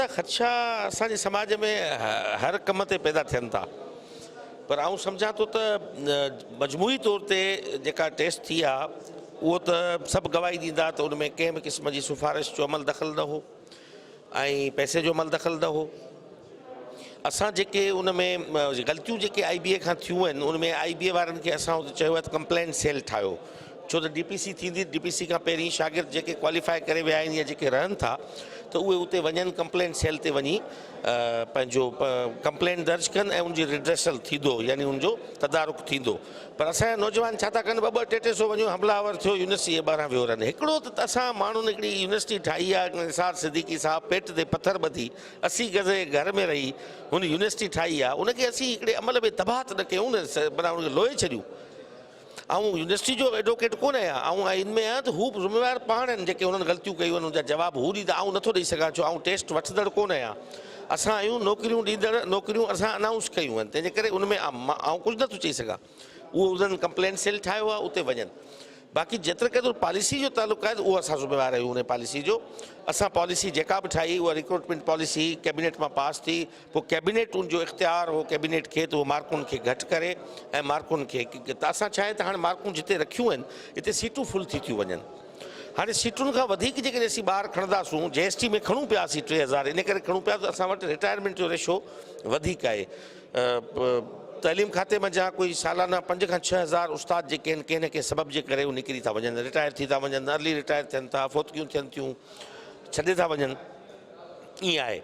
ادا خدشا اسان جي سماج ۾ هر ڪم تي پيدا ٿين ٿا پر آئون سمجهان ٿو ته مجموعي طور تي جيڪا ٽيسٽ ٿي آ اهو ته سڀ گواهي ڏيندا ته ان ۾ ڪنهن به قسم جي سفارش جو عمل دخل نه هو ۽ پئسي جو عمل دخل نه هو. اسان جيڪي ان ۾ غلطيون جيڪي آئي بي اي کان ٿيون آهن ان ۾ آئي بي اي وارن کي اسان اتي چيو آهي ته ڪمپلينٽ سيل ٺاهيو ڇو ته ڊي پي سي ٿيندي ڊي پي سي کان پهرين شاگرد جيڪي ڪواليفائي ڪري ويا آهن يا جيڪي رهن ٿا ته اهي اتي وڃن ڪمپلينٽ سيل تي وڃي پنهنجو ڪمپلينٽ درج ڪن ۽ ان جي ريڊريسل ٿيندو يعني ان جو تدارڪ ٿيندو پر اسان جا نوجوان ڇا ٿا ڪن ٻه ٻه ٽي ٽي سو وڃو حمله آور ٿيو يونيورسٽي جي ٻاهران ويو رهن هڪڙو ته اسان ماڻهن هڪڙي يونيورسٽي ٺاهي آهي نثار صديقي صاحب پيٽ تي پٿر ٻڌي 80 گز جي گهر ۾ رهي هن يونيورسٽي ٺاهي آهي ان کي اسين هڪڙي عمل ۾ تباهه ته نه ڪيون نه معنيٰ ان کي لوئي ڇڏيون آئون يونيورسٽي جو ايڊووڪيٽ ڪونه آهيان آئون ان ۾ آهيان ته هو ذميوار پاڻ آهن جيڪي هنن غلطيون ڪيون آهن ان جا جواب هو ڏيندا آئون نٿو ڏئي سگهان ڇو آئون ٽيسٽ وٺندڙ ڪونه آهيان اسان آهيون نوڪريون ڏيندڙ نوڪريون اسان انائونس ڪيون آهن تنهن جي ڪري ان ۾ آئون ڪجهه نٿو چئي سگهان اهو انهن ڪمپلين سيل ٺاهيو آهي اتي وڃن باقي جيتري قدر پاليسي جو تعلق آهي ته اهو اسان ذميوار آهيون ان پاليسي جو اسان پاليسي جيڪا به ٺاهي اها ريڪروٽمينٽ پاليسي ڪيبينيٽ مان پاس ٿي پوء ڪيبينيٽ ان جو اختيار هو ڪيبينيٽ کي ته اهو مارڪن کي گهٽ ڪري ۽ مارڪن کي ته اسان ڇا آهي ته هاڻي مارڪون جتي رکيون آهن اتي سيٽون فل ٿي ٿيون وڃن هاڻي سيٽن کان وڌيڪ جيڪڏهن اسين ٻار کڻنداسون جي ايس ٽي ۾ کڻون پيا اسين 3000 ان ڪري کڻون پيا ته اسان وٽ رٽائرمينٽ جو ريشو وڌيڪ آهي تعليم کاتي منجهان ڪوئي سالانه 5 کان 6000 استاد جيڪي آهن ڪنهن نه ڪنهن سبب جي ڪري اهي نڪري ٿا وڃن رٽائر ٿي ٿا وڃن ارلي رٽائر ٿين ٿا فوتگيون ٿين ٿيون ڇڏي ٿا وڃن ائين آهي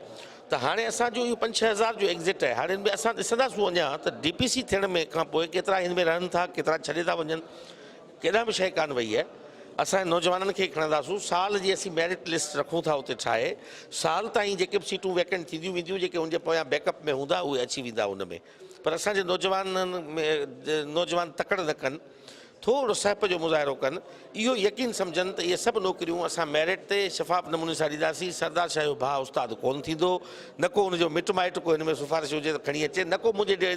ته هاڻي اسان جو اهو 5 6000 جو ايگزٽ آهي هاڻي ان ۾ اسان ڏسنداسون اڃا ته ڊي پي سي ٿيڻ ۾ کان پوء ڪيترا هن ۾ رهن ٿا ڪيترا ڇڏي ٿا وڃن ڪيڏانهن به شيء ڪانه وئي آهي اسان نوجوانن کي کڻنداسون سال جي اسين ميرٽ لسٽ رکون ٿا اتي ٺاهي سال تائين جيڪي به سيٽون ويڪنٽ ٿينديون وينديون جيڪي ان جي پويان بيڪ اپ ۾ هوندا اهي اچي ويندا ان ۾ پر اسان جي نوجوانن ۾ نوجوان تڪڙ نه ڪن ٿورو سهپ جو مظاهرو ڪن اهو يقين سمجهن ته اهي سڀ نوڪريون اسان ميرٽ تي شفاف نموني سان ڏينداسين سردار شاهه جو ڀاء استاد ڪونه ٿيندو نه ڪو ان جو مٽ مائٽ ڪو هن ۾ سفارش هجي ته کڻي اچي نه ڪو منهنجي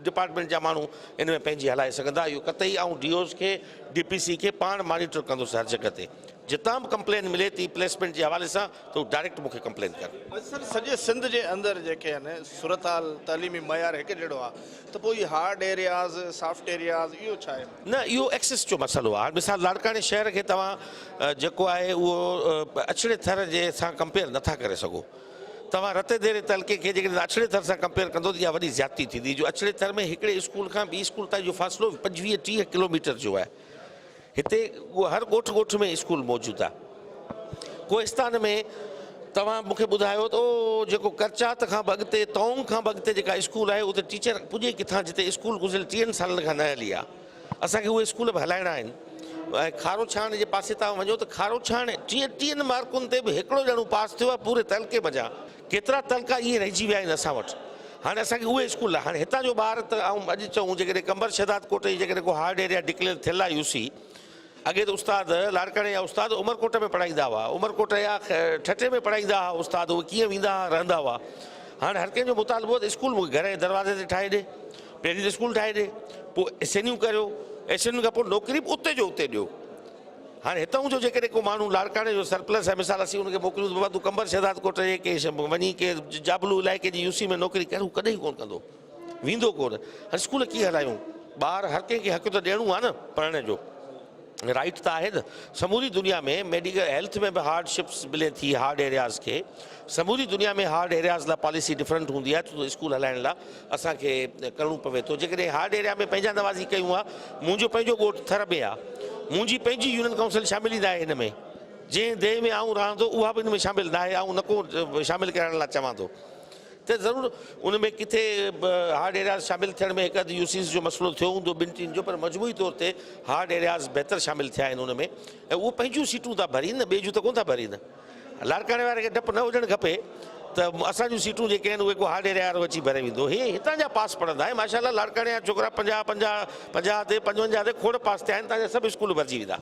ڊپارٽمينٽ جا ماڻهو ان ۾ پنهنجي هلائي سگهندا اهو قطعي آئون ڊي اوز کي ڊي پي سي کي پاڻ مانيٽر ڪندس هر جڳهه تي جتان به ڪمپلين ملي ٿي پليسمينٽ جي حوالي سان ته هو ڊائريڪٽ مون کي ڪمپلين ڪن. سر سڄي سنڌ جي اندر جيڪي آهن صورتحال تعليمي معيار هڪ جهڙو آهي ته پوء هي هارڊ ايرياز سافٽ ايرياز اهو ڇا آهي؟ نه اهو ايڪسس جو مسئلو آهي مثال لاڙڪاڻي شهر کي توهان جيڪو آهي اهو اڇڙي ٿر جي سان ڪمپيئر نٿا ڪري سگهو توهان رتي ديري تعلقي کي جيڪڏهن اڇڙي ٿر سان ڪمپيئر ڪندو ته اها وڏي زيادتي ٿيندي جو اڇڙي ٿر ۾ هڪڙي اسڪول کان ٻي اسڪول تائين جو فاصلو 25 30 ڪلوميٽر جو آهي هتي هر ڳوٺ ڳوٺ ۾ اسڪول موجود آهي ڪوهستان ۾ توهان مون کي ٻڌايو ته او جيڪو ڪرچات کان به اڳتي تونگ کان به اڳتي جيڪا اسڪول آهي اتي ٽيچر پڄي ڪٿان جتي اسڪول گذريل 30 سالن کان نه هلي آهي اسان کي اهي اسڪول به هلائڻا آهن ۽ کارو ڇاڻ جي پاسي توهان وڃو ته کارو ڇاڻ 33 مارڪن تي به هڪڙو ڄڻو پاس ٿيو آهي پوري تعلقي منجهان ڪيترا تعلقا ائين رهجي ويا آهن اسان وٽ هاڻي اسان کي اهي اسڪول هاڻي هتان جو ٻار ته آئون اڄ چئون جيڪڏهن قمبر شهداد ڪوٽ جي جيڪڏهن ڪو هارڊ ايريا ڊڪليئر ٿيل آهي يو سي اڳي ته استاد لاڙڪاڻي جا استاد عمرڪوٽ ۾ پڙهائيندا هئا عمرڪوٽ يا ٺٽي ۾ پڙهائيندا هئا استاد اهي ڪيئن ويندا هئا رهندا هئا هاڻي هر ڪنهن جو مطالبو ته اسڪول مون کي گهر جي دروازي تي ٺاهي ڏي پهرين ته اسڪول ٺاهي ڏي پوء ايس اين يو ڪريو ايس اين يو کان پوء نوڪري به اتي جو اتي ڏيو هاڻي هتان جو جيڪڏهن ڪو ماڻهو لاڙڪاڻي جو سرپلس آهي مثال اسين ان کي موڪليون ته بابا تون قمبر شهداد ڪوٽ جي ڪنهن وڃي ڪنهن جابلو علائقي جي يو سي ۾ نوڪري ڪر هو ڪڏهن ڪونه ڪندو ويندو ڪونه هاڻي اسڪول ڪيئن هلايون ٻار هر ڪنهن کي حق ته ڏيڻو آهي نه پڙهڻ جو رائيٽ ته آهي نه سموري دنيا ۾ ميڊيڪل هيلٿ ۾ به هارڊ شپس ملي ٿي هارڊ ايرياز کي سموري دنيا ۾ هارڊ ايرياز لاء پاليسي ڊفرنٽ هوندي آهي ڇو ته اسڪول هلائڻ لاء اسان کي ڪرڻو پوي ٿو جيڪڏهن هارڊ ايريا ۾ پنهنجا نوازي ڪيون ها منهنجو پنهنجو ڳوٺ ٿر ۾ آهي منهنجي پنهنجي يونين ڪائونسل شامل ئي ناهي هن ۾ جنهن ديهه ۾ آئون رهان ٿو اها به هن ۾ شامل ناهي آئون نه ڪو شامل ڪرائڻ لاء چوان ٿو ته ضرور ان ۾ ڪٿي به هارڊ ايرياز شامل ٿيڻ ۾ هڪ اڌ يو سيز جو مسئلو ٿيو هوندو ٻن ٽن جو پر مجموعي طور تي هارڊ ايرياز بهتر شامل ٿيا آهن ان ۾ ۽ اهو پنهنجون سيٽون ٿا ڀرين نه ٻئي جون ته ڪونه ٿا ڀرين لاڙڪاڻي واري کي ڊپ نه هجڻ کپي ته اسان جون سيٽون جيڪي آهن اهي ڪو هارڊ ايريا وارو اچي ڀري ويندو هي هتان جا پاس پڙهندا آهن ماشاء الله لاڙڪاڻي جا ڇوڪرا 50 50 50 تي 55 تي کوڙ پاس ٿيا آهن تان جا سڀ اسڪول ڀرجي ويندا.